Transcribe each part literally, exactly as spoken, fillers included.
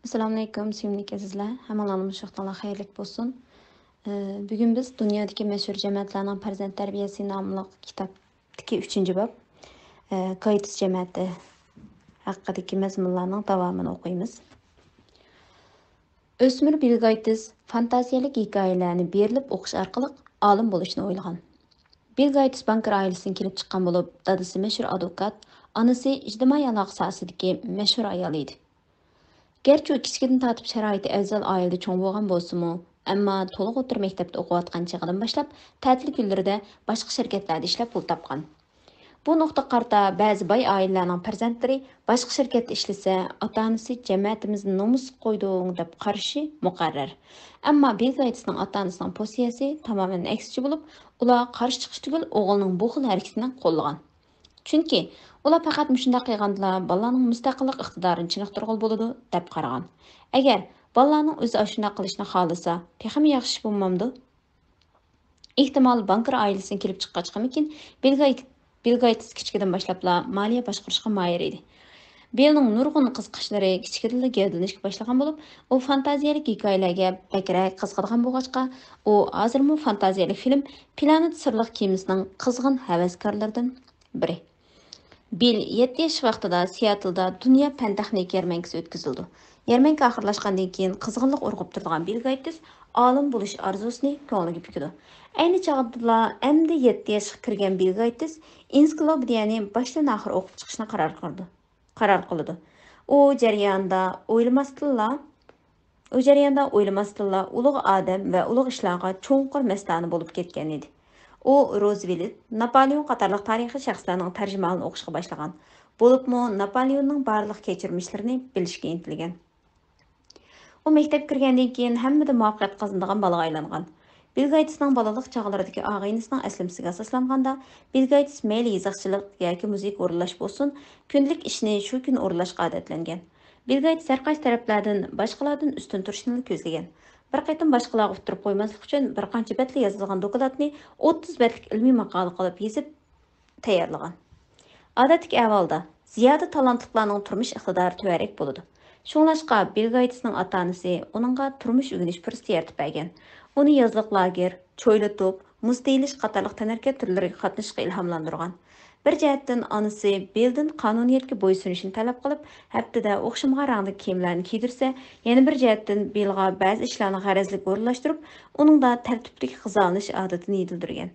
ئەسسالامۇئەلەيكۇم، سۆيۈملۈك ئەزىزلەر. ھەممىڭلارنىڭ شۇ ۋاقتىڭلار خەيرلىك بولسۇن. ئە، بۈگۈن بىز دۇنيادىكى مەشھۇر جەمەتلەرنىڭ پەرزەنت تەربىيەسى ناملىق كىتابتىكى ئۈچىنچى باب، ئە، گايتىس جەمەتى ھەققىدىكى مەزمۇنلارنىڭ داۋامىنى ئوقۇيمىز. ئۆسمۈر بىل گايتىس فانتازىيەلىك ھېكايىلەرنى بېرىلىپ ئوقۇش ئارقىلىق ئالىم بولۇشنى ئويلىغان. بىل گايتىس بانكىر ئائىلىسىدىن كېلىپ چىققان بولۇپ، دادىسى مەشھۇر ئادۋوكات، ئانىسى ئىجتىمائىي ئالاقە ساھەسىدىكى مەشھۇر ئايال ئىدى. گەرچە ئۇ كىچىكىدىن تارتىپ شارائىتى ئەۋزەل ئائىلىدە چوڭ بولغان بولسىمۇ، ئەمما تولۇق ئوتتۇرا مەكتەپتە ئوقۇۋاتقان چېغىدىن باشلاپ، تەتىل كۈنلىرىدە باشقا شىركەتلەردە ئىشلەپ پۇل تاپقان. بۇ نۇقتىغا قارىتا بەزى باي ئائىلىلەرنىڭ پەرزەنتلىرى باشقا شىركەتتە ئىشلىسە، ئاتا-ئانىسى جەمەتىمىزنى نومۇسقا قويدۇڭ دەپ قارىشى مۇقەررەر. ئەمما بىل گەيتسنىڭ ئاتا-ئانىسىنىڭ پوزىتسىيەسى تامامەن ئەكسىچە بولۇپ، ئۇلار قارشى چىقىش تۈگۈل، ئوغلىنىڭ بۇ خىل ھەرىكىتىنى قوللىغان. چۈنكى ئۇلار پەقەت مۇشۇنداق قىلغاندىلا بالىلارنىڭ مۇستەقىللىق ئىقتىدارىنى چېنىقتۇرغىلى بولىدۇ، دەپ قارىغان. ئەگەر بالىلارنىڭ ئۆزى ئاشۇنداق قىلىشنى خالىسا، تېخىمۇ ياخشى بولمامدۇ؟ ئېھتىمال، بانكىر ئائىلىسىدىن كېلىپ چىققاچقىمىكىن، بىل گايت-، بىل گايتس كىچىكىدىن باشلاپلا مالىيە باشقۇرۇشقا ماھىر ئىدى. بىلنىڭ نۇرغۇن قىزىقىشلىرى كىچىكىدىنلا گەۋدىلىنىشكە باشلىغان بولۇپ، ئۇ فانتازىيەلىك ھېكايىلەرگە بەكرەك قىزىقىدىغان بولغاچقا، ئۇ ھازىرمۇ فانتازىيەلىك فىلىم پلانېت سىرلىق كېمىسىنىڭ قىزغىن ھەۋەسكارلىرىدىن بىرى. بىل يەتتە ياش ۋاقتىدا سىياتلدا دۇنيا پەن-تېخنىكا يەرمەنكىسى ئۆتكۈزۈلىدۇ. يەرمەنكە ئاخىرلاشقاندىن كېيىن قىزغىنلىق ئۇرغۇپ تۇرىدىغان بىل گايتس ئالىم بولۇش ئارزۇسىنى كۆڭلىگە پۈكىدۇ. ئەينى چاغدىلا ئەمدى يەتتە ياشقا كىرگەن بىل گايتس ئېنسىكلوپېدىيەنى باشتىن-ئاخىر ئوقۇپ چىقىشنى قارار قىلىدۇ. قارار قىلىدۇ. ئۇ جەرياندا ئويلىماستىنلا، ئۇ جەرياندا ئويلىماستىنلا ئۇلۇغ ئادەم ۋە ئۇلۇغ ئىشلارغا چوڭقۇر مەستانە بولۇپ كەتكەن ئىدى. ئۇ روزۋېلت، ناپالېئون قاتارلىق تارىخىي شەخسلەرنىڭ تەرجىمىھالىنى ئوقۇشقا باشلىغان. بولۇپمۇ ناپالېئوننىڭ بارلىق كەچۈرمىشلىرىنى بىلىشكە ئىنتىلگەن. ئۇ مەكتەپكە كىرگەندىن كېيىن ھەممىدە مۇۋەپپەقىيەت قازىنىدىغان بالىغا ئايلانغان. بىل گايتسنىڭ بالىلىق چاغلىرىدىكى ئاغىنىسىنىڭ ئەسلىمىسىگە ئاساسلانغاندا، بىل گايتس مەيلى يېزىقچىلىق ياكى مۇزىكا ئورۇنلاش بولسۇن، كۈندىلىك ئىشنى شۇ كۈنى ئورۇنلاشقا ئادەتلەنگەن. بىل گايتس ھەر قايسى تەرەپلەردىن باشقىلاردىن ئۈستۈن تۇرۇشنىلا كۆزلىگەن. بىر قېتىم باشقىلارغا ئۇتتۇرۇپ قويماسلىق ئۈچۈن بىر قانچە بەتلا يازىدىغان دوكلاتنى ئوتتۇز بەتلىك ئىلمىي ماقالە قىلىپ يېزىپ تەييارلىغان. ئادەتتىكى ئەھۋالدا، زىيادە تالانتلىقلارنىڭ تۇرمۇش ئىقتىدارى تۆۋەنرەك بولىدۇ. شۇڭلاشقا، بىل گايتسنىڭ ئاتا-ئانىسى ئۇنىڭغا تۇرمۇش ئۆگىنىش پۇرسىتى يارىتىپ بەرگەن. ئۇنى يازلىق لاگېر، چويلا توپ، مۇز تېيىلىش قاتارلىق تەنھەرىكەت تۈرلىرىگە قاتنىشىشقا ئىلھاملاندۇرغان. بىر جەھەتتىن ئانىسى بىلدىن قانۇنىيەتكە بويسۇنۇشنى تەلەپ قىلىپ، ھەپتىدە ئوخشىمىغان رەڭدىكى كىيىملەرنى كىيدۈرسە، يەنە بىر جەھەتتىن بىلغا بەزى ئىشلارنى غەرەزلىك ئورۇنلاشتۇرۇپ، ئۇنىڭدا تەرتىپلىك غىزالىنىش ئادىتىنى يېتىلدۈرگەن.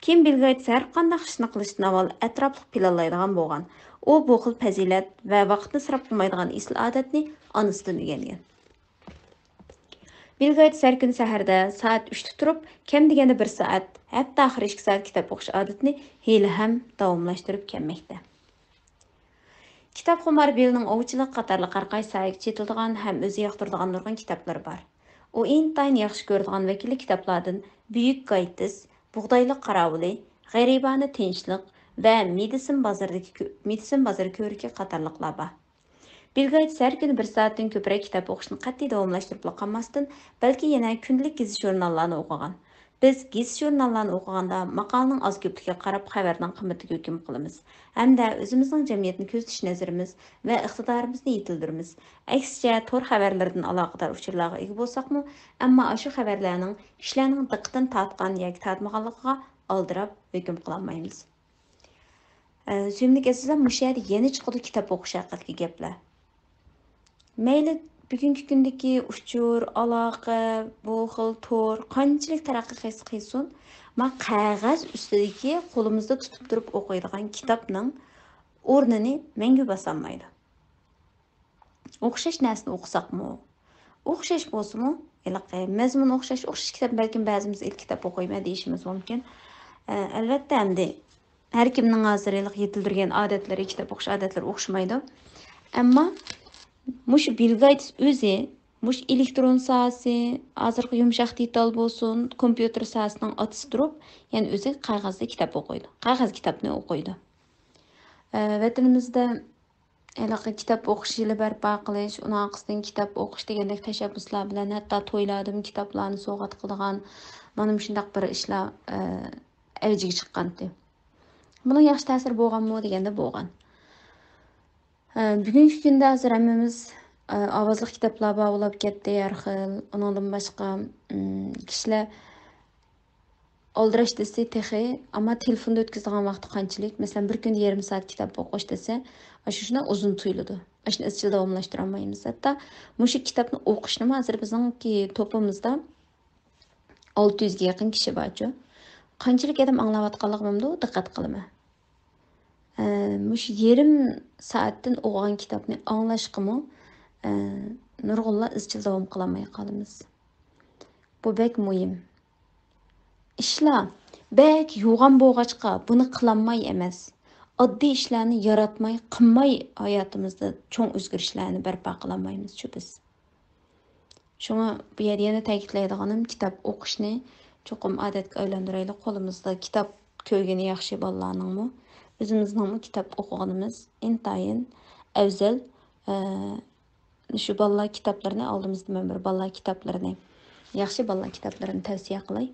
كېيىن بىل گەيتس ھەر قانداق ئىشنى قىلىشتىن ئاۋۋال ئەتراپلىق پىلانلايدىغان بولغان. ئۇ بۇ خىل پەزىلەت ۋە ۋاقىتنى ئىسراپ قىلمايدىغان ئېسىل ئادەتنى ئانىسىدىن ئۆگەنگەن. بىل گەيتس ھەر كۈنى سەھەردە سائەت ئۈچتە تۇرۇپ، كەم دېگەندە بىر سائەت، ھەپتە ئاخىرى ئىككى سائەت كىتاب ئوقۇش ئادىتىنى ھېلىھەم داۋاملاشتۇرۇپ كەلمەكتە. كىتابخۇمار بىلنىڭ ئوۋچىلىق قاتارلىق ھەر قايسى ساھەگە چېتىلىدىغان ھەم ئۆزى ياقتۇرىدىغان نۇرغۇن كىتابلىرى بار. ئۇ ئىنتايىن ياخشى كۆرىدىغان ۋەكىللىك كىتابلاردىن بۈيۈك گايتىس، بۇغدايلىق قاراۋۇلى، غېرىبانە تىنچلىق ۋە مېدىسىن بازىرىدىكى كۆ-، مېدىسىن بازىرى كۆۋرۈكى قاتارلىقلار بار. بىل گەيتس ھەر كۈنى بىر سائەتتىن كۆپرەك كىتاب ئوقۇشنى قەتئىي داۋاملاشتۇرۇپلا قالماستىن، بەلكى يەنە كۈندىلىك گېزىت-ژۇرناللارنى ئوقۇغان. بىز گېزىت-ژۇرناللارنى ئوقۇغاندا، ماقالىنىڭ ئاز-كۆپلۈكىگە قاراپ خەۋەرنىڭ قىممىتىگە ھۆكۈم قىلىمىز ھەمدە ئۆزىمىزنىڭ جەمئىيەتنى كۆزىتىش نەزىرىمىز ۋە ئىقتىدارىمىزنى يېتىلدۈرىمىز. ئەكسىچە، تور خەۋەرلىرىدىن ئالاقىدار ئۇچۇرلارغا ئىگە بولساقمۇ، ئەمما ئاشۇ خەۋەرلەرنىڭ كىشىلەرنىڭ دىققىتىنى تارتقان ياكى تارتمىغانلىقىغا ئالدىراپ ھۆكۈم قىلالمايمىز. ئە، سۆيۈملۈك ئەزىزلەر، مۇشۇ يەردە يەنە چىقىدۇ كىتاب ئوقۇش ھەققىدىكى گەپلەر. مەيلى، بۈگۈنكى كۈندىكى ئۇچۇر، ئالاقە، بۇ خىل تور قانچىلىك تەرەققىي قىلسا قىلسۇن، ما قەغەز ئۈستىدىكى قولىمىزدا تۇتۇپ تۇرۇپ ئوقۇيدىغان كىتابنىڭ ئورنىنى مەڭگۈ باسالمايدۇ. ئوخشاش نەرسىنى ئوقۇساقمۇ، ئوخشاش بولسىمۇ، ھېلىقى مەزمۇن ئوخشاش، ئوخشاش كىتاب، بەلكىم بەزىمىز ئىلى كىتاب ئوقۇيمەن دېيىشىمىز مۇمكىن. ئە، ئەلۋەتتە، ئەمدى ھەر كىمنىڭ ھازىر ھېلىقى يېتىلدۈرگەن ئادەتلىرى، كىتاب ئوقۇش ئادەتلىرى ئوخشىمايدۇ. ئەمما مۇشۇ بىل گەيتس ئۆزى مۇشۇ ئېلېكترون ساھەسى، ھازىرقى يۇمشاق دېتال بولسۇن، كومپيۇتېر ساھەسىنىڭ ئاتىسى تۇرۇپ، يەنە ئۆزى قەغەزدە كىتاب ئوقۇيدۇ. قەغەز كىتابنى ئوقۇيدۇ. ئە، ۋەتىنىمىزدە ھېلىقى كىتاب ئوقۇش يىلى بەرپا قىلىش، ئۇنىڭ ئارقىسىدىن كىتاب ئوقۇش دېگەندەك تەشەببۇسلار بىلەن ھەتتا تويلاردىمۇ كىتابلارنى سوۋغات قىلىدىغان، مانا مۇشۇنداق بىر ئىشلار، ئە، ئەۋجىگە چىققانتى. بۇنىڭ ياخشى تەسىرى بولغانمۇ دېگەندە بولغان. ئە، بۈگۈنكى كۈندە ھازىر ھەممىمىز ئاۋازلىق كىتابلار بار بولاپ كەتتى ھەر خىل. ئۇنىڭدىن باشقا، ئىم، كىشىلەر ئالدىراش دېسە تېخى، ئەمما تېلېفوندا ئۆتكۈزىدىغان ۋاقتى قانچىلىك؟ مەسىلەن، بىر كۈندە يېرىم سائەت كىتاب ئوقۇش دېسە، ئاشۇ شۇنداق ئۇزۇن تۇيۇلىدۇ. ئاشۇنى ئىزچىل داۋاملاشتۇرالمايمىز. ھەتتا مۇشۇ كىتابنى ئوقۇشنىمۇ ھازىر بىزنىڭكى توپىمىزدا ئالتە يۈزگە يېقىن كىشى بارچۇ. قانچىلىك ئادەم ئاڭلاۋاتقانلىقىمدۇ دىققەت قىلىمەن. ئە، مۇشۇ يېرىم سائەتتىن ئوقۇغان كىتابنى ئاڭلاشقىمۇ، ئە، نۇرغۇنلار ئىزچىل داۋام قىلالماي قالىمىز. بۇ بەك مۇھىم. ئىشلار بەك يوغان بولغاچقا، بۇنى قىلالماي ئەمەس. ئاددىي ئىشلارنى ياراتماي، قىلماي ھاياتىمىزدا چوڭ ئۆزگىرىشلەرنى بەرپا قىلالمايمىزچۇ بىز. شۇڭا بۇ يەردە يەنە تەكىتلەيدىغىنىم، كىتاب ئوقۇشنى چوقۇم ئادەتكە ئايلاندۇرايلى. قولىمىزدا كىتاب كۆرگىنى ياخشى بالىلارنىڭمۇ، ئۆزىمىزنىڭمۇ كىتاب ئوقۇغىنىمىز ئىنتايىن ئەۋزەل. ئە، شۇ بالىلار كىتابلىرىنى، ئالدىمىزدا مەن بىر بالىلار كىتابلىرىنى، ياخشى بالىلار كىتابلىرىنى تەۋسىيە قىلاي.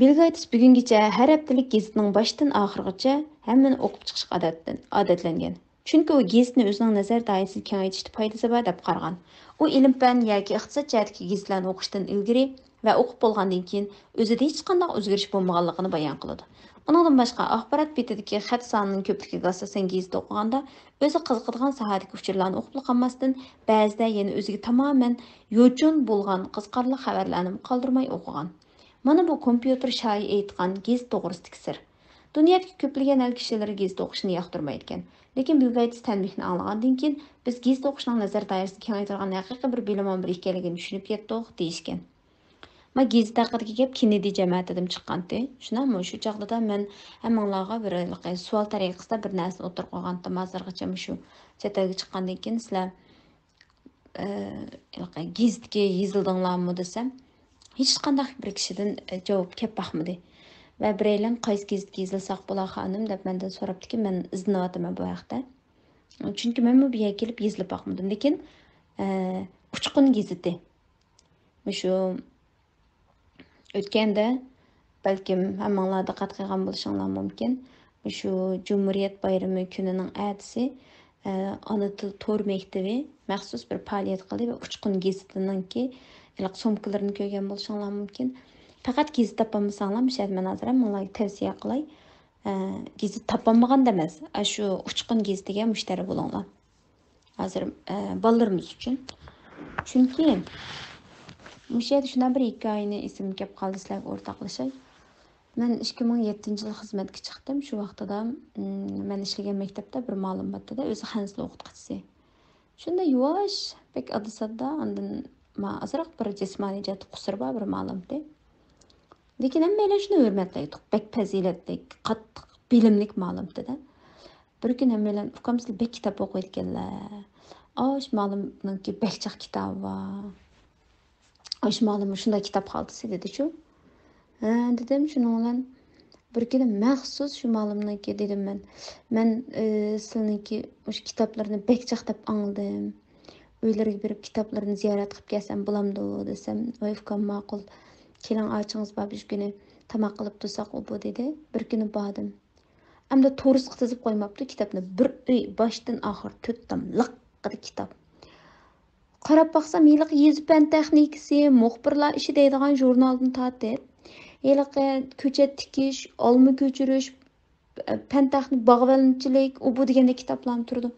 بىل گېيتس بۈگۈنگىچە ھەر ھەپتىلىك گېزىتنىڭ باشتىن ئاخىرغىچە ھەممىنى ئوقۇپ چىقىشقا ئادەتلەن-، ئادەتلەنگەن. چۈنكى ئۇ گېزىتنى ئۆزىنىڭ نەزەر دائىرىسىنى كېڭەيتىشتە پايدىسى بار دەپ قارىغان. ئۇ ئىلىم-پەن ياكى ئىقتىساد جەھەتتىكى گېزىتلەرنى ئوقۇشتىن ئىلگىرى ۋە ئوقۇپ بولغاندىن كېيىن ئۆزىدە ھېچقانداق ئۆزگىرىش بولمىغانلىقىنى بايان قىلىدۇ. ئۇنىڭدىن باشقا، ئاخبارات بېتىدىكى خەت سانىنىڭ كۆپلۈكىگە ئاساسەن گېزىت ئوقۇغاندا، ئۆزى قىزىقىدىغان ساھەدىكى ئۇچۇرلارنى ئوقۇپلا قالماستىن، بەزىدە يەنە ئۆزىگە تامامەن يوچۇن بولغان قىزىقارلىق خەۋەرلەرنىمۇ قالدۇرماي ئوقۇغان. مانا بۇ كومپيۇتېر شايى ئېيتقان گېزىت توغرىسىدىكى سىر. دۇنيادىكى كۆپلىگەن ئەل كىشىلىرى گېزىت ئوقۇشنى ياقتۇرمايدىكەن. لېكىن بىل گېيتس تەنبىھنى ئاڭلىغاندىن كېيىن، بىز گېزىت ئوقۇشنىڭ نەزەر دائىرىسىنى كېڭەيتىدىغان ھەقىقىي بىر بىلىم ئامبىرى ئىكەنلىكىنى چۈشىنىپ يەتتۇق، دېيىشكەن. ما گېزىت ھەققىدىكى گەپ كېننېدى جەمەتىدىمۇ چىققانتى. شۇنداقمۇ؟ شۇ چاغدا مەن ھەممىڭلارغا بىر ھېلىقى سوئال تەرىقىسىدە بىر نەرسىنى ئوتتۇرىغا قويغانتىم. ھازىرغىچە مۇشۇ چەت ئەلگە چىققاندىن كېيىن سىلەر، ئە، ھېلىقى گېزىتكە يېزىلدىڭلارمۇ دېسەم، ھېچقانداق بىر كىشىدىن، ئە، جاۋاب كەپ باقمىدى. ۋە بىرەيلەن قايسى گېزىتكە يېزىلساق بولا خانىم دەپ مەندىن سوراپتىكەن، مەن ئىزدىنىۋاتىمەن بۇ ھەقتە. چۈنكى مەنمۇ بۇ يەرگە كېلىپ يېزىلىپ باقمىدىم. لېكىن، ئە، ئۇچقۇن گېزىتى. مۇشۇ ئۆتكەندە، بەلكىم ھەممىڭلار دىققەت قىلغان بولۇشۇڭلار مۇمكىن، مۇشۇ جۇمھۇرىيەت بايرىمى كۈنىنىڭ ئەتىسى، ئە، ئانا تىل تور مەكتىۋى مەخسۇس بىر پائالىيەت قىلدى ۋە ئۇچقۇن گېزىتىنىڭكى ھېلىقى سومكىلىرىنى كۆرگەن بولۇشۇڭلار مۇمكىن. پەقەت گېزىت تاپالمىساڭلار، مۇشۇ يەردە مەن ھازىر ھەممىڭلارغا تەۋسىيە قىلاي. ئە، گېزىت تاپالمىغاندا ئەمەس، ئاشۇ ئۇچقۇن گېزىتىگە مۇشتەرى بولۇڭلار. ھازىر، ئە، بالىلىرىمىز ئۈچۈن. چۈنكى مۇشۇ يەردە شۇنداق بىر ھېكايىنى ئېسىمگە كەپ قالدى، سىلەرگە ئورتاقلىشاي. مەن ئىككى مىڭ يەتتىنچى يىلى خىزمەتكە چىقتىم. شۇ ۋاقتىدا، ئم، مەن ئىشلىگەن مەكتەپتە بىر مۇئەللىم بارتتى-دە، ئۆزى خەنزۇ ئوقۇتقۇچىسى. شۇنداق يۇۋاش، بەك ئاددىي-ساددا، ئاندىن ما-، ئازراق بىر جىسمانىي جەھەتتە قۇسۇرى بار بىر مۇئەللىمتى. لېكىن ھەممەيلەن شۇنى ھۆرمەتلەيتتۇق، بەك پەزىلەتلىك، قاتتىق بىلىملىك مۇئەللىمتى-دە. بىر كۈنى ھەممەيلەن، «ئۇكام، سىلەر بەك كىتاب ئوقۇيدىكەنلەر. ئاش مۇئەللىمنىڭكى بەك جىق كىتابى بار. ئاش مۇئەللىم شۇنداق كىتاب خالتىسى» دېدىچۇ. «ھە» دېدىم، شۇنىڭ بىلەن بىر كۈنى مەخسۇس شۇ مۇئەللىمنىڭكى دېدىم مەن. «مەن، ئى، سىلىنىڭكى مۇشۇ كىتابلىرىنى بەك جىق دەپ ئاڭلىدىم. ئۆيلىرىگە بېرىپ كىتابلىرىنى زىيارەت قىلىپ كەلسەم بولامدۇ؟» دېسەم، «ۋاي ئۇكام، ماقۇل. كېلىڭ، ئاچىڭىز بار، بىر كۈنى تاماق قىلىپ تۇرساق ئۇ بۇ» دېدى. بىر كۈنى باردىم. ئەمدى تورۇسقا تىزىپ قويماپتۇ كىتابنى. بىر ئۆي باشتىن ئاخىر تۆت تام لىققىدە كىتاب. قاراپ باقسام، ھېلىقى يېزا پەن تېخنىكىسى، مۇخبىرلار ئىشى دەيدىغان ژۇرنالدىن تارتىپ، ھېلىقى كۆچەت تىكىش، ئالما كۆچۈرۈش، پەن تېخنىك، باغۋەنچىلىك، ئۇ بۇ دېگەندەك كىتابلارمۇ تۇرىدۇ.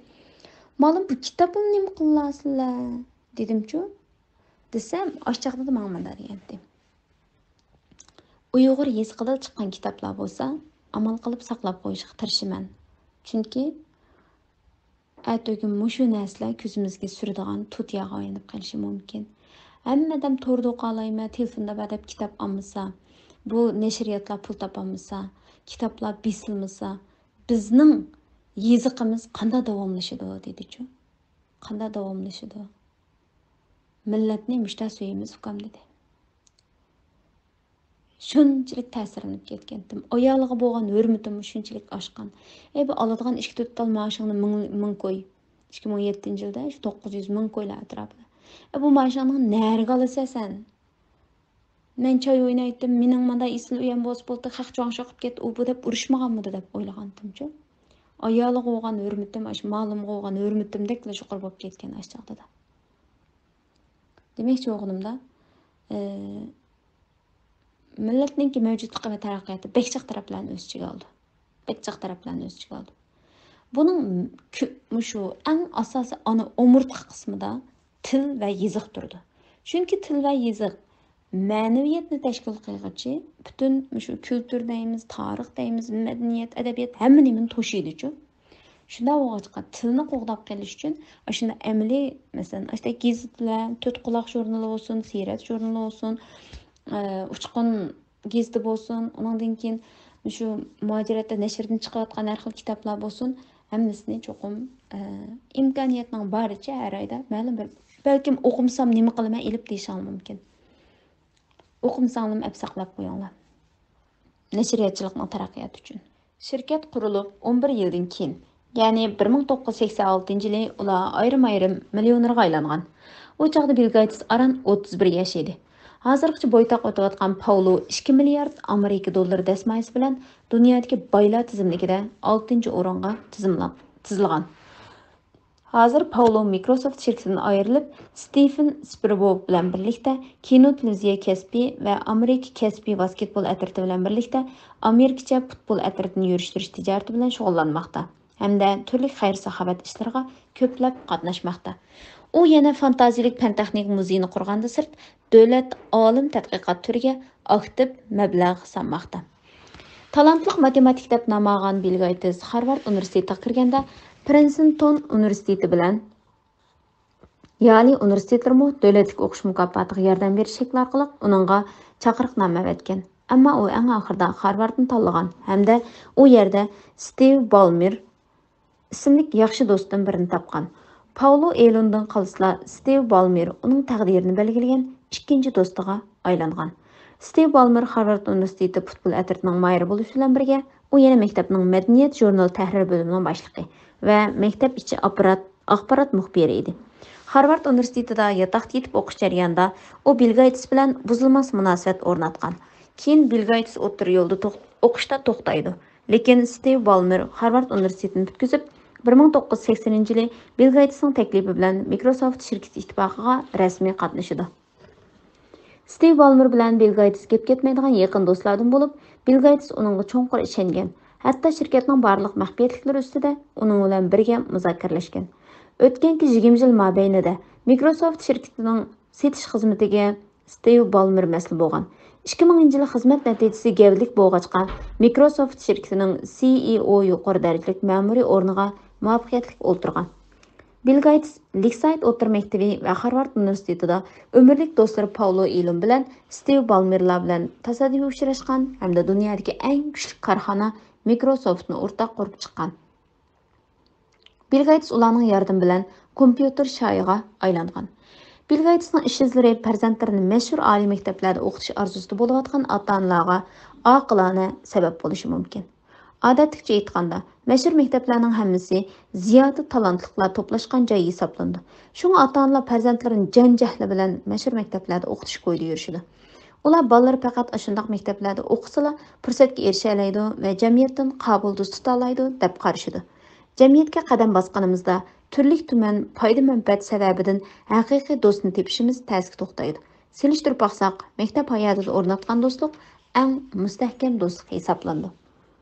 مۇئەللىم، بۇ كىتابنى نېمە قىلىسىلەر؟ دېدىمچۇ. دېسەم، ئاشۇ چاغدا ماڭا مۇنداق دېگەنتى. ئۇيغۇر يېزىقىدا چىققان كىتابلار بولسا، ئامال قىلىپ ساقلاپ قويۇشقا تىرىشىمەن. چۈنكى ئەتىگۈن مۇشۇ نەرسىلەر كۆزىمىزگە سۈرىدىغان تۇتىياغا ئايلىنىپ قېلىشى مۇمكىن. ھەممە ئادەم توردا ئوقۇيالايمەن، تېلېفوندا بار دەپ كىتاب ئالمىسا، بۇ نەشرىياتلار پۇل تاپالمىسا، كىتابلار بېسىلمىسا، بىزنىڭ يېزىقىمىز قانداق داۋاملىشىدۇ؟ دېدىچۇ. قانداق داۋاملىشىدۇ؟ مىللەتنى مۇشۇنداق سۆيىمىز، ئۇكام، دېدى. شۇنچىلىك تەسىرلىنىپ كەتكەنتىم. ئايالىغا بولغان ھۆرمىتىممۇ شۇنچىلىك ئاشقان. ئەي، بۇ ئالىدىغان ئىككى تۆت تال مائاشىڭنى مىڭ، مىڭ كوي. ئىككى مىڭ يەتتىنچى يىلدا شۇ توققۇز يۈز مىڭ كويلار ئەتراپىدا. ئەي، بۇ مائاشىڭنى نەگە ئالىسەن سەن؟ مەن چاي ئوينايتتىم، مېنىڭ مانداق ئېسىل ئۆيەم بولسا بولدى، خەق چوڭ شوقۇپ كەتتى، ئۇ بۇ دەپ ئۇرۇشمىغانمىدى دەپ ئويلىغانتىمچۇ. ئايالىغا بولغان ھۆرمىتىم، ئاشۇ مالىمغا بولغان ھۆرمىتىمدەكلا يۇقىرى بولۇپ كەتكەن ئاشۇ چاغدا. دېمەكچى بولغىنىمدا، ئى، مىللەتنىڭكى مەۋجۇتلۇقى ۋە تەرەققىياتى بەك جىق تەرەپلەرنى ئۆز ئىچىگە ئالىدۇ. بەك جىق تەرەپلەرنى ئۆز ئىچىگە ئالىدۇ. بۇنىڭ كۆ-، مۇشۇ ئەڭ ئاساسىي ئانا ئومۇرتقا قىسمىدا تىل ۋە يېزىق تۇرىدۇ. چۈنكى تىل ۋە يېزىق مەنىۋىيەتنى تەشكىل قىلغۇچى، پۈتۈن مۇشۇ كۈلتۈر دەيمىز، تارىخ دەيمىز، مەدەنىيەت، ئەدەبىيات، ھەممە نېمىنى توشۇيدۇچۇ. شۇنداق بولغاچقا، تىلنى قوغداپ قېلىش ئۈچۈن ئاشۇنداق ئەمەلىي، مەسىلەن، ئاشۇنداق گېزىتلەر، تۆت قۇلاق ژۇرنىلى بولسۇن، سىيرەت ژۇرنىلى بولسۇن، ئە، ئۇچقۇن گېزىتى بولسۇن، ئۇنىڭدىن كېيىن شۇ مۇھاجىرەتتە نەشردىن چىقىۋاتقان ھەر خىل كىتابلار بولسۇن، ھەممىسىنى چوقۇم، ئە، ئىمكانىيەتنىڭ بارىچە ھەر ئايدا مەلۇم بىر، بەلكىم ئوقۇمىسام نېمە قىلىمەن ئېلىپ دېيىشىڭلار مۇمكىن. ئوقۇمىساڭلارمۇ ئەپ ساقلاپ قويۇڭلار. نەشرىياتچىلىقنىڭ تەرەققىياتى ئۈچۈن. شىركەت قۇرۇلۇپ ئون بىر يىلدىن كېيىن، يەنى بىر مىڭ توققۇز يۈز سەكسەن ئالتىنچى يىلى ئۇلار ئايرىم-ئايرىم مىليونېرغا ئايلانغان. ئۇ چاغدا بىل گېيتس ئاران ئوتتۇز بىر ياش ئىدى. ھازىرغىچە بويتاق ئۆتۈۋاتقان پاۋلو ئىككى مىليارد ئامېرىكا دوللىرى دەسمايىسى بىلەن دۇنيادىكى بايلار تىزىملىكىدە ئالتىنچى ئورۇنغا تىزىملا-، تىزىلغان. ھازىر پاۋلو مىكروسوفت شىركىتىدىن ئايرىلىپ، ستىفېن سپىربوۋ بىلەن بىرلىكتە كىنو تېلېۋىزىيە كەسپى ۋە ئامېرىكا كەسپىي ۋاسكېتبول ئەترىتى بىلەن بىرلىكتە ئامېرىكىچە پۇتبول ئەترىتىنى يۈرۈشتۈرۈش تىجارىتى بىلەن شۇغۇللانماقتا ھەمدە تۈرلۈك خەير-ساخاۋەت ئىشلىرىغا كۆپلەپ قاتناشماقتا. ئۇ يەنە فانتازىيىلىك پەن-تېخنىكا مۇزېيىنى قۇرغاندىن سىرت، دۆلەت ئالىم تەتقىقات تۈرىگە ئاكتىپ مەبلەغ سالماقتا. تالانتلىق ماتېماتىك دەپ نام ئالغان بىل گېيتس خارۋارد ئۇنىۋېرسىتېتىغا كىرگەندە، پرىنستون ئۇنىۋېرسىتېتى بىلەن يالى ئۇنىۋېرسىتېتلىرىمۇ دۆلەتلىك ئوقۇش مۇكاپاتىغا ياردەم بېرىش شەكلى ئارقىلىق ئۇنىڭغا چاقىرىقنامە ئەۋەتكەن. ئەمما ئۇ ئەڭ ئاخىرىدا خارۋاردنى تاللىغان ھەمدە ئۇ يەردە ستىۋ بالمېر ئىسىملىك ياخشى دوستتىن بىرىنى تاپقان. پاۋلو ئېلوندىن قالسىلا، ستىۋ بالمېر ئۇنىڭ تەقدىرىنى بەلگىلىگەن ئىككىنچى دوستىغا ئايلانغان. ستىۋ بالمېر خارۋارد ئۇنىۋېرسىتېتى پۇتبول ئەترىتىنىڭ ماھىرى بولۇش بىلەن بىرگە، ئۇ يەنە مەكتەپنىڭ مەدەنىيەت ژۇرنىلى تەھرىر بۆلۈمىنىڭ باشلىقى ۋە مەكتەپ ئىچى ئاپپارات، ئاخبارات مۇخبىرى ئىدى. خارۋارد ئۇنىۋېرسىتېتىدا ياتاقتا يېتىپ ئوقۇش جەريانىدا ئۇ بىل گېيتس بىلەن بۇزۇلماس مۇناسىۋەت ئورناتقان. كېيىن بىل گېيتس ئوتتۇرا يولدا توخ-، ئوقۇشتا توختايدۇ. لېكىن ستىۋ بالمېر خارۋارد ئۇنىۋېرسىتېتىنى پۈتكۈزۈپ، بىر مىڭ توققۇز يۈز سەكسىنىنچى يىلى بىل گېيتسنىڭ تەكلىپى بىلەن مىكروسوفت شىركىتى ئىتتىپاقىغا رەسمىي قاتنىشىدۇ. ستىۋ بالمېر بىلەن بىل گېيتس گەپ كەتمەيدىغان يېقىن دوستلاردىن بولۇپ، بىل گېيتس ئۇنىڭغا چوڭقۇر ئىشەنگەن، ھەتتا شىركەتنىڭ بارلىق مەخپىيەتلىكلىرى ئۈستىدە ئۇنىڭ بىلەن بىرگە مۇزاكىرىلەشكەن. ئۆتكەنكى يىگىرمە يىل مابەينىدە مىكروسوفت شىركىتىنىڭ سېتىش خىزمىتىگە ستىۋ بالمېر مەسئۇل بولغان. ئىككى مىڭىنچى يىلى خىزمەت نەتىجىسى گەۋدىلىك بولغاچقا، مىكروسوفت شىركىتىنىڭ سىئىئو يۇقىرى دەرىجىلىك مەمۇرىي ئورنىغا مۇۋەپپەقىيەتلىك ئولتۇرغان. بىل گېيتس لېكسايد ئوتتۇرا مەكتىپى ۋە خارۋارد ئۇنىۋېرسىتېتىدا ئۆمۈرلۈك دوستلىرى پاۋلو ئېلون بىلەن ستىۋ بالمېرلار بىلەن تاسادىپىي ئۇچراشقان ھەمدە دۇنيادىكى ئەڭ كۈچلۈك كارخانا مىكروسوفتنى ئورتاق قۇرۇپ چىققان. بىل گېيتس ئۇلارنىڭ ياردىمى بىلەن كومپيۇتېر شاھىغا ئايلانغان. بىل گېيتسنىڭ ئىش ئىزلىرى پەرزەنتلىرىنى مەشھۇر ئالىي مەكتەپلەردە ئوقۇتۇش ئارزۇسىدا بولۇۋاتقان ئاتا-ئانىلارغا ئاقىلانە سەۋەب بولۇشى مۇمكىن. ئادەتتىكىچە ئېيتقاندا، مەشھۇر مەكتەپلەرنىڭ ھەممىسى زىيادە تالانتلىقلار توپلاشقان جاي ھېسابلىنىدۇ. شۇڭا ئاتا-ئانىلار پەرزەنتلىرىنى جان-جەھلى بىلەن مەشھۇر مەكتەپلەردە ئوقۇتۇش كويىدا يۈرۈشىدۇ. ئۇلار بالىلىرى پەقەت ئاشۇنداق مەكتەپلەردە ئوقۇسىلا، پۇرسەتكە ئېرىشەلەيدۇ ۋە جەمئىيەتتىن قابۇل دوست تۇتالايدۇ، دەپ قارىشىدۇ. جەمئىيەتكە قەدەم باسقىنىمىزدا، تۈرلۈك تۈمەن پايدا-مەنپەئەت سەۋەبىدىن ھەقىقىي دوستنى تېپىشىمىز تەسكە توختايدۇ. سېلىشتۇرۇپ باقساق، مەكتەپ ھاياتىدا ئورناتقان دوستلۇق ئەڭ مۇستەھكەم دوستلۇق ھېسابلىنىدۇ.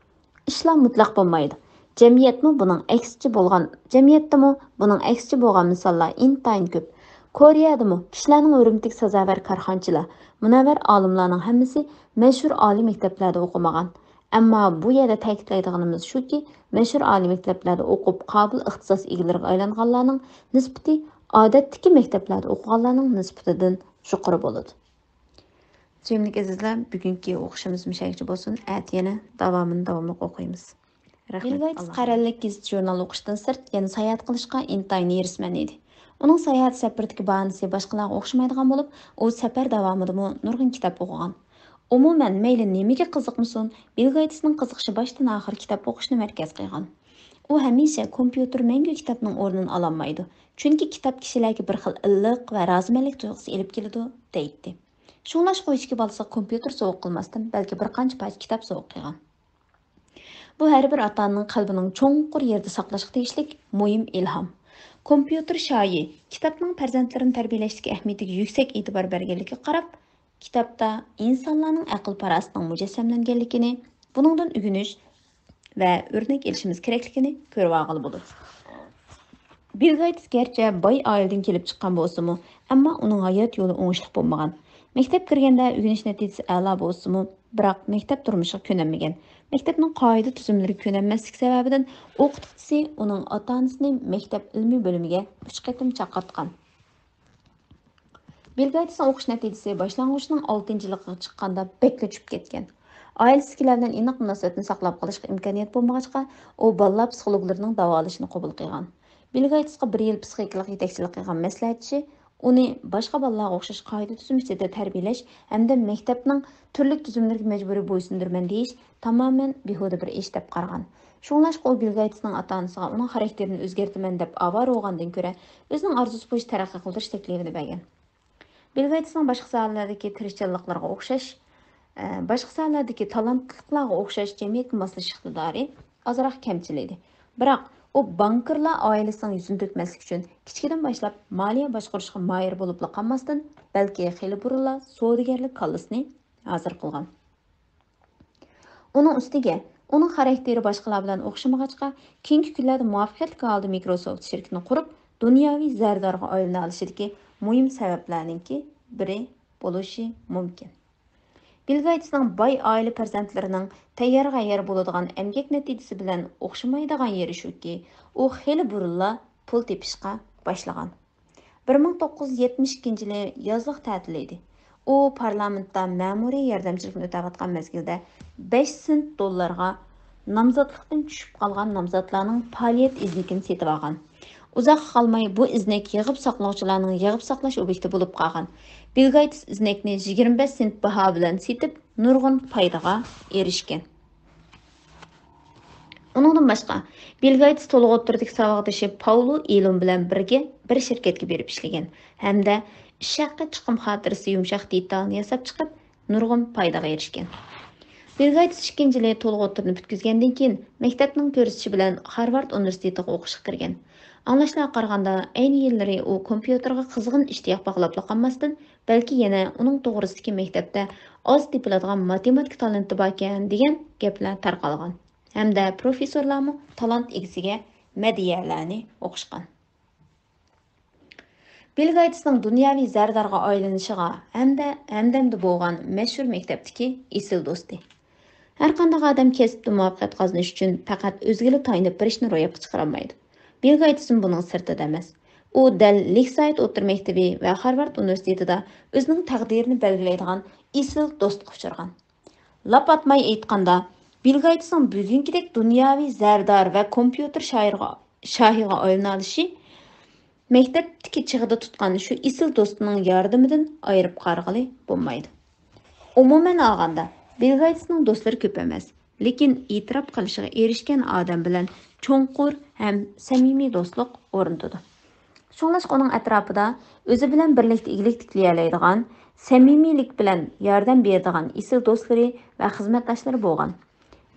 ئىشلار مۇتلەق بولمايدۇ. جەمئىيەتمۇ بۇنىڭ ئەكسىچە بولغان، جەمئىيەتتىمۇ بۇنىڭ ئەكسىچە بولغان مىساللار ئىنتايىن كۆپ. كورېيەدىمۇ كىشىلەرنىڭ ھۆرمىتىگە سازاۋەر كارخانىچىلار، مۇنەۋۋەر ئالىملارنىڭ ھەممىسى مەشھۇر ئالىي مەكتەپلەردە ئوقۇمىغان. ئەمما بۇ يەردە تەكىتلەيدىغىنىمىز شۇكى، مەشھۇر ئالىي مەكتەپلەردە ئوقۇپ، قابىل ئىختىساس ئىگىلىرىگە ئايلانغانلارنىڭ نىسبىتى ئادەتتىكى مەكتەپلەردە ئوقۇغانلارنىڭ نىسبىتىدىن يۇقىرى بولىدۇ. سۆيۈملۈك ئەزىزلەر، بۈگۈنكى ئوقۇشىمىز مۇشۇ يەرگىچە بولسۇن. ئەتە يەنە داۋامىنى داۋاملىق ئوقۇيمىز. رەھمەت. بىل گېيتس ئاللاھ. قەرەللىك گېزىت-ژۇرنال ئوقۇشتىن سىرت يەنە سەياھەت قىلىشقا ئىنتايىن ھېرىسمەن ئىدى. ئۇنىڭ ساياھەت سەپىرىدىكى باھانىسى باشقىلارغا ئوخشىمايدىغان بولۇپ، ئۇ سەپەر داۋامىدىمۇ نۇرغۇن كىتاب ئوقۇغان. ئۇمۇمەن، مەيلى نېمىگە قىزىقمىسۇن، بىل گېيتسنىڭ قىزىقىشى باشتىن-ئاخىر كىتاب ئوقۇشنى مەركەز قىلغان. ئۇ ھەمىشە كومپيۇتېر مەڭگۈ كىتابنىڭ ئورنىنى ئالالمايدۇ، چۈنكى كىتاب كىشىلەرگە بىر خىل ئىللىق ۋە رازىمەنلىك تۇيغۇسى ئېلىپ كېلىدۇ، دەيتتى. شۇڭلاشقا ئۇ ئىچكى بالىسىغا كومپيۇتېر سوۋغا قىلماستىن، بەلكى بىر قانچە پارچە كىتاب سوۋغا قىلغان. بۇ ھەر بىر ئاتا-ئانىنىڭ قەلبىنىڭ چوڭقۇر يېرىدە ساقلاشقا تېگىشلىك مۇھىم ئىلھام. كومپيۇتېر شاھى كىتابنىڭ پەرزەنتلىرىنى تەربىيەلەشتىكى ئەھمىيىتىگە يۈكسەك ئېتىبار بەرگەنلىكىگە قاراپ، كىتابتا ئىنسانلارنىڭ ئەقىل-پاراسىتىنىڭ مۇجەسسەملەنگەنلىكىنى، بۇنىڭدىن ئۆگىنىش ۋە ئۆرنەك ئېلىشىمىز كېرەكلىكىنى كۆرۈۋالغىلى بولىدۇ. بىل گېيتس گەرچە باي ئائىلىدىن كېلىپ چىققان بولسىمۇ، ئەمما ئۇنىڭ ھايات يولى ئوڭۇشلۇق بولمىغان. مەكتەپ كىرگەندە ئۆگىنىش نەتىجىسى ئەلا بولسىمۇ، بىراق مەكتەپ تۇرمۇشىغا كۆنەلمىگەن. مەكتەپنىڭ قائىدە-تۈزۈملىرىگە كۆنەلمەسلىكى سەۋەبىدىن، ئوقۇتقۇچىسى ئۇنىڭ ئاتا-ئانىسىنى مەكتەپ ئىلمىي بۆلۈمىگە ئۈچ قېتىم چاقىرتقان. بىل گېيتسنىڭ ئوقۇش نەتىجىسى باشلانغۇچنىڭ ئالتىنچى يىلىغا چىققاندا بەكلا چۈشۈپ كەتكەن. ئائىلىسىدىكىلەر بىلەن ئىناق مۇناسىۋەتنى ساقلاپ قېلىشقا ئىمكانىيەت بولمىغاچقا، ئۇ بالىلار پسىخولوگلىرىنىڭ داۋالىشىنى قوبۇل قىلغان. بىل گېيتسقا بىر يىل پسىخىكىلىق يېتەكچىلىك قىلغان مەسلىھەتچى ئۇنى باشقا بالىلارغا ئوخشاش قائىدە-تۈزۈم ئىچىدە تەربىيەلەش ھەمدە مەكتەپنىڭ تۈرلۈك تۈزۈملىرىگە مەجبۇرىي بويسۇندۇرىمەن دېيىش تامامەن بىھۇدە بىر ئىش دەپ قارىغان. شۇڭلاشقا ئۇ بىل گېيتسنىڭ ئاتا-ئانىسىغا ئۇنىڭ خاراكتېرىنى ئۆزگەرتىمەن دەپ ئاۋارە بولغاندىن كۆرە، ئۆزىنىڭ ئارزۇسى بويىچە تەرەققىي قىلدۇرۇش تەكلىپىنى بەرگەن. بىل گېيتسنىڭ باشقا ساھەلەردىكى تىرىشچانلىقلىرىغا ئوخشاش، ئە، باشقا ساھەلەردىكى تالانتلىقلارغا ئوخشاش جەمئىيەتكە ماسلىشىش ئىقتىدارى ئازراق كەمچىل ئىدى. بىراق ئۇ بانكىرلار ئائىلىسىنىڭ يۈزىنى تۆكمەسلىك ئۈچۈن كىچىكىدىن باشلاپ مالىيە باشقۇرۇشقا ماھىر بولۇپلا قالماستىن، بەلكى خېلى بۇرۇنلا سودىگەرلىك كاللىسىنى ھازىر قىلغان. ئۇنىڭ ئۈستىگە، ئۇنىڭ خاراكتېرى باشقىلار بىلەن ئوخشىمىغاچقا، كېيىنكى كۈنلەردە مۇۋەپپەقىيەتلىك ھالدا مىكروسوفت شىركىتىنى قۇرۇپ، دۇنياۋى زەردارغا ئايلىنالىشىدىكى مۇھىم سەۋەبلەرنىڭكى بىرى بولۇشى مۇمكىن. بىل گېيتسنىڭ باي ئائىلە پەرزەنتلىرىنىڭ تەييارغا ھەييار بولىدىغان ئەمگەك نەتىجىسى بىلەن ئوخشىمايدىغان يېرى شۇكى، ئۇ خېلى بۇرۇنلا پۇل تېپىشقا باشلىغان. بىر مىڭ توققۇز يۈز يەتمىش ئىككىنچى يىلى يازلىق تەتىل ئىدى. ئۇ پارلامېنتتا مەمۇرىي ياردەمچىلىكنى ئۆتەۋاتقان مەزگىلدە بەش سېنت دوللارغا نامزاتلىقتىن چۈشۈپ قالغان نامزاتلارنىڭ پائالىيەت ئىزنىكىنى سېتىۋالغان. ئۇزاققا قالماي بۇ ئىزنەك يىغىپ ساقلىغۇچىلارنىڭ يىغىپ ساقلاش ئوبيېكتى بولۇپ قالغان. بىل گېيتس ئىزنەكنى يىگىرمە بەش سېنت باھا بىلەن سېتىپ، نۇرغۇن پايدىغا ئېرىشكەن. ئۇنىڭدىن باشقا، بىل گېيتس تولۇق ئوتتۇرىدىكى ساۋاقدىشى پاۋلو ئېلون بىلەن بىرگە بىر شىركەتكە بېرىپ ئىشلىگەن ھەمدە ئىش ھەققى چىقىم خاتىرىسى يۇمشاق دېتالىنى ياساپ چىقىپ، نۇرغۇن پايدىغا ئېرىشكەن. بىل گېيتس ئىككىنچى يىلى تولۇق ئوتتۇرىنى پۈتكۈزگەندىن كېيىن، مەكتەپنىڭ كۆرسىتىشى بىلەن خارۋارد ئۇنىۋېرسىتېتىغا ئوقۇشقا كىرگەن. ئاڭلاشلارغا قارىغاندا، ئەينى يىللىرى ئۇ كومپيۇتېرغا قىزغىن ئىشتىياق باغلاپلا قالماستىن، بەلكى يەنە ئۇنىڭ توغرىسىدىكى مەكتەپتە ئاز تېپىلىدىغان ماتېماتىكا تالانتى باركەن دېگەن گەپلەر تارقالغان ھەمدە پروفېسسورلارمۇ تالانت ئىگىسىگە مەدھىيەلەرنى ئوقۇشقان. بىل گېيتسنىڭ دۇنياۋى زەردارغا ئايلىنىشىغا ھەمدە ھەمدەمدە بولغان مەشھۇر مەكتەپتىكى ئېسىل دوستى. ھەرقانداق ئادەم كەسىپتە مۇۋەپپەقىيەت قازىنىش ئۈچۈن پەقەت ئۆزىگىلا تايىنىپ بېرىشنى روياپقا چىقىرالمايدۇ. بىل گېيتسمۇ بۇنىڭ سىرتىدا ئەمەس. ئۇ دەل لېكسايت ئوتتۇرا مەكتىپى ۋە خارۋارد ئۇنىۋېرسىتېتىدا ئۆزىنىڭ تەقدىرىنى بەلگىلەيدىغان ئېسىل دوستقا ئۇچرىغان. لاپ ئاتماي ئېيتقاندا، بىل گېيتسنىڭ بۈگۈنكىدەك دۇنياۋى زەردار ۋە كومپيۇتېر شاھىغا، شاھىغا ئايلىنالىشى مەكتەپتىكى چېغىدا تۇتقان شۇ ئېسىل دوستىنىڭ ياردىمىدىن ئايرىپ قارىغىلى بولمايدۇ. ئومۇمەن ئالغاندا، بىل گېيتسنىڭ دوستلىرى كۆپ ئەمەس، لېكىن ئېتىراپ قىلىشىغا ئېرىشكەن ئادەم بىلەن چوڭقۇر ھەم سەمىمىي دوستلۇق ئورنىتىدۇ. شۇڭلاشقا ئۇنىڭ ئەتراپىدا ئۆزى بىلەن بىرلىكتە ئىگىلىك تىكلىيەلەيدىغان، سەمىمىيلىك بىلەن ياردەم بېرىدىغان ئېسىل دوستلىرى ۋە خىزمەتداشلىرى بولغان.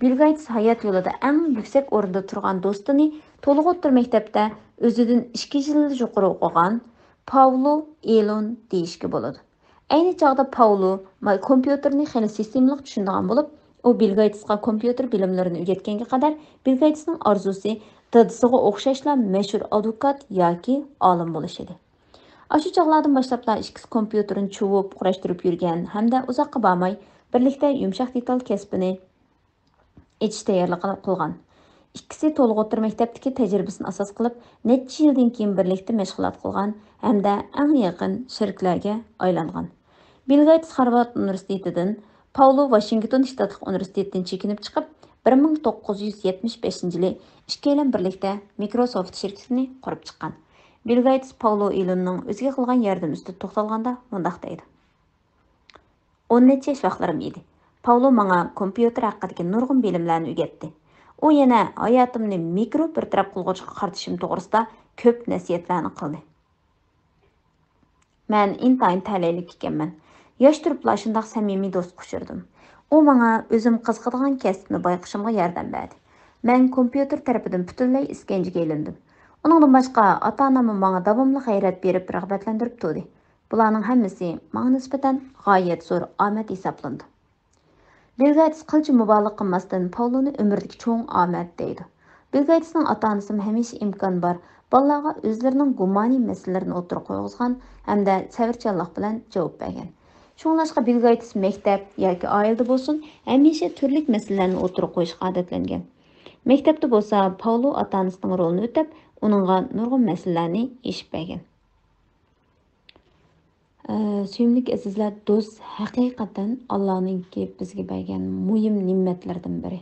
بىل گېيتس ھايات يولىدا ئەڭ يۈكسەك ئورۇندا تۇرغان دوستىنى تولۇق ئوتتۇرا مەكتەپتە ئۆزىدىن ئىككى يىل يۇقىرى ئوقۇغان پاۋلو ئېلون دېيىشكە بولىدۇ. ئەينى چاغدا پاۋلو ما-، كومپيۇتېرنى خېلى سىستېمىلىق چۈشىنىدىغان بولۇپ، ئۇ بىل گېيتسقا كومپيۇتېر بىلىملىرىنى ئۆگەتكەنگە قەدەر بىل گېيتسنىڭ ئارزۇسى دادىسىغا ئوخشاشلا مەشھۇر ئادۋوكات ياكى ئالىم بولۇش ئىدى. ئاشۇ چاغلاردىن باشلاپلا ئىككىسى كومپيۇتېرنى چۇۋۇپ، قۇراشتۇرۇپ يۈرگەن ھەمدە ئۇزاققا بارماي بىرلىكتە يۇمشاق دېتال كەسپىنى ئېچىش تەييارلىقىنى قىلغان. ئىككىسى تولۇق ئوتتۇرا مەكتەپتىكى تەجرىبىسىنى ئاساس قىلىپ، نەچچە يىلدىن كېيىن بىرلىكتە مەشغۇلات قىلغان ھەمدە ئەڭ يېقىن شېرىكلەرگە ئايلانغان. بىل گېيتس خارۋارد ئۇنىۋېرسىتېتىدىن، پاۋلو ۋاشىنگتون شتاتلىق ئۇنىۋېرسىتېتىدىن چېكىنىپ چىقىپ، بىر مىڭ توققۇز يۈز يەتمىش بەشىنچى يىلى ئىككىيلەن بىرلىكتە مىكروسوفت شىركىتىنى قۇرۇپ چىققان. بىل گېيتس پاۋلو ئېلوننىڭ ئۆزىگە قىلغان ياردىمى ئۈستىدە توختالغاندا مۇنداق دەيدۇ. ئون نەچچە ياش ۋاقىتلىرىم ئىدى. پاۋلو ماڭا كومپيۇتېر ھەققىدىكى نۇرغۇن بىلىملەرنى ئۆگەتتى. ئۇ يەنە ھاياتىمنى مىكرو بىر تەرەپ قىلغۇچقا قارىتىشىم توغرىسىدا كۆپ نەسىھەتلەرنى قىلدى. مەن ئىنتايىن تەلەيلىك ئىكەنمەن. ياش تۇرۇپلا شۇنداق سەمىمىي دوستقا ئۇچرىدىم. ئۇ ماڭا ئۆزۈم قىزىقىدىغان كەسىپنى بايقىشىمغا ياردەم بەردى. مەن كومپيۇتېر تەرىپىدىن پۈتۈنلەي ئىسكەنجىگە ئېلىندىم. ئۇنىڭدىن باشقا، ئاتا-ئاناممۇ ماڭا داۋاملىق غەيرەت بېرىپ، رىغبەتلەندۈرۈپ تۇردى. بۇلارنىڭ ھەممىسى ماڭا نىسبەتەن غايەت زور ئامەت ھېسابلىنىدۇ. بىل گېيتس قىلچە مۇبالىغە قىلماستىن پاۋلونى ئۆمۈردىكى چوڭ ئامەت دەيدۇ. بىل گېيتسنىڭ ئاتا-ئانىسىمۇ ھەمىشە ئىمكان بار بالىلارغا ئۆزلىرىنىڭ گۇمانىي مەسىلىلىرىنى ئوتتۇرىغا قويغۇزغان ھەمدە سەۋرچانلىق بىلەن جاۋاب بەرگەن. شۇڭلاشقا بىل گېيتس مەكتەپ ياكى ئائىلىدە بولسۇن، ھەمىشە تۈرلۈك مەسىلىلەرنى ئوتتۇرىغا قويۇشقا ئادەتلەنگەن. مەكتەپتە بولسا پاۋلو ئاتا-ئانىسىنىڭ رولىنى ئۆتەپ، ئۇنىڭغا نۇرغۇن مەسىلىلەرنى يېشىپ بەرگەن. ئە، سۆيۈملۈك ئەزىزلەر، دوست ھەقىقەتەن ئاللانىڭكى بىزگە بەرگەن مۇھىم نېمەتلىرىدىن بىرى.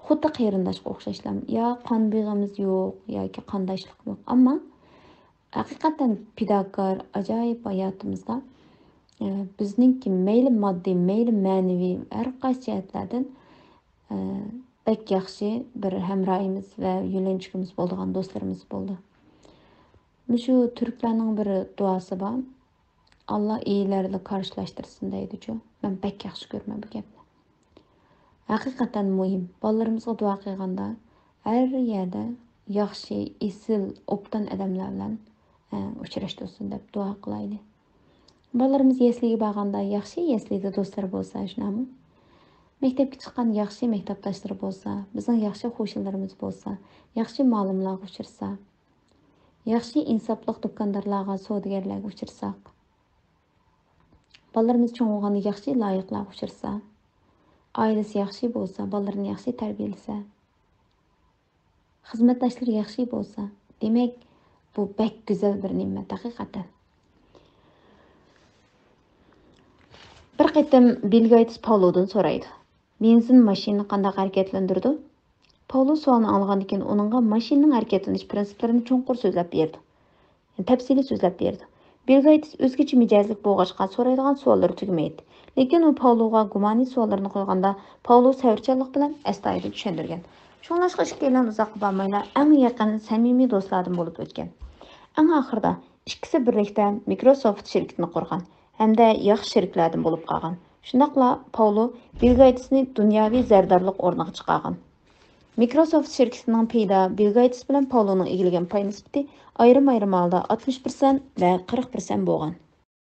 خۇددى قېرىنداشقا ئوخشاشلا، يا قان بېغىمىز يوق، ياكى قانداشلىق يوق. ئەمما ھەقىقەتەن پىداكار، ئاجايىپ ھاياتىمىزدا، ئە، بىزنىڭكى مەيلى ماددىي، مەيلى مەنىۋى، ھەر قايسى جەھەتلەردىن، ئە، بەك ياخشى بىر ھەمراھىمىز ۋە يۆلەنچۈكىمىز بولىدىغان دوستلىرىمىز بولدى. مۇشۇ تۈركلەرنىڭ بىر دۇئاسى بار، «ئاللا ئىيىلەر بىلەن كارشىلاشتۇرسۇن» دەيدىچۇ. مەن بەك ياخشى كۆرىمەن بۇ گەپنى. ھەقىقەتەن مۇھىم. بالىلىرىمىزغا دۇئا قىلغاندا، ھەر يەردە ياخشى، ئېسىل، ئوبدان ئادەملەر بىلەن، ئە، ئۇچراشتۇرسۇن دەپ دۇئا قىلايلى. بالىلىرىمىز يەسلىگە بارغاندا ياخشى يەسلىدە دوستلىرى بولسا، شۇنداقمۇ؟ مەكتەپكە چىققان ياخشى مەكتەپداشلىرى بولسا، بىزنىڭ ياخشى قوشنىلىرىمىز بولسا، ياخشى مۇئەللىملارغا ئۇچرىسا، ياخشى ئىنساپلىق دۇكاندارلارغا، سودىگەرلەرگە ئۇچرىساق، بالىلىرىمىز چوڭ بولغاندا ياخشى لايىقلارغا ئۇچرىسا، ئائىلىسى ياخشى بولسا، بالىلىرىنى ياخشى تەربىيەلىسە، خىزمەتداشلىرى ياخشى بولسا، دېمەك، بۇ بەك گۈزەل بىر نېمەت ھەقىقەتەن. بىر قېتىم بىل گېيتس پاۋلودىن سورايدۇ، بېنزىن ماشىنىنى قانداق ھەرىكەتلەندۈرىدۇ؟ پاۋلو سوئالنى ئاڭلىغاندىن كېيىن ئۇنىڭغا ماشىنىنىڭ ھەرىكەتلىنىش پىرىنسىپلىرىنى چوڭقۇر سۆزلەپ بېرىدۇ. تەپسىلىي سۆزلەپ بېرىدۇ. بىل گېيتس ئۆزگىچە مىجەزلىك بولغاچقا سورايدىغان سوئاللىرى تۈگىمەيتتى. لېكىن ئۇ پاۋلوغا گۇمانىي سوئاللىرىنى قويغاندا، پاۋلو سەۋرچانلىق بىلەن ئەستايىدىل چۈشەندۈرگەن. شۇڭلاشقا ئىككىيلەن ئۇزاققا بارمايلا ئەڭ يېقىن سەمىمىي دوستلاردىن بولۇپ ئۆتكەن. ئەڭ ئاخىرىدا ئىككىسى بىرلىكتە مىكروسوفت شىركىتىنى قۇرغان ھەمدە ياخشى شېرىكلەردىن بولۇپ قالغان. شۇنداقلا پاۋلو بىل گېيتسنى دۇنياۋى زەردارلىق ئورنىغا چىقارغان. مىكروسوفت شىركىتىنىڭ پېيىدا بىل گېيتس بىلەن پاۋلونىڭ ئىگىلىگەن پاي نىسبىتى ئايرىم-ئايرىم ھالدا ئاتمىش پىرسەنت ۋە قىرىق پىرسەنت بولغان.